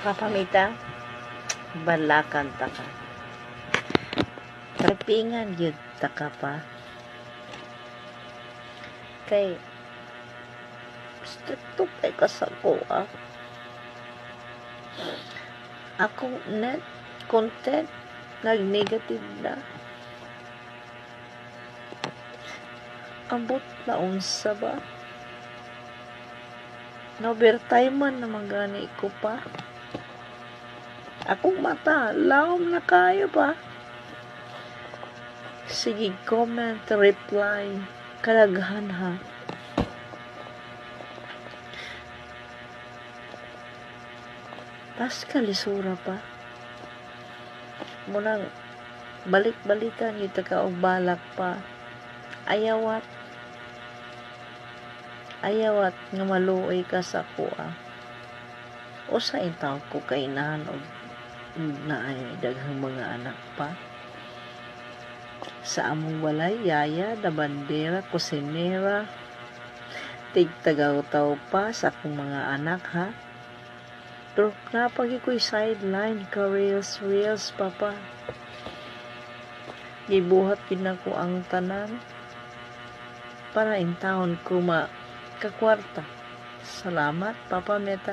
Papa Mita, balakan ta ka. Tripingan gyud ta ka pa. Kay strikto kay ka sa akoa. Akong net content nag-negative na. Ambot na unsa ba? Na-overtime man naman gani ko pa. Akong mata, lawom na kayo pa. Sige, comment, reply. Kalaghan ha. Tas kalisura pa. Munang balik-balikan yung ka og balak pa. Ayawat. Ayawat nga maluoy ka sa kuha. O sa intaw ko kainahan og naay daghang mga anak pa. Sa among balay, yaya, labandera, kusinera, tigtagaw-taw pa sa akong mga anak ha. Pero napagi ko'y sideline ka reels, reels papa. Gibuhat gid nako ang tanan para intawon ko ma kakwarta. Salamat, Papa Meta.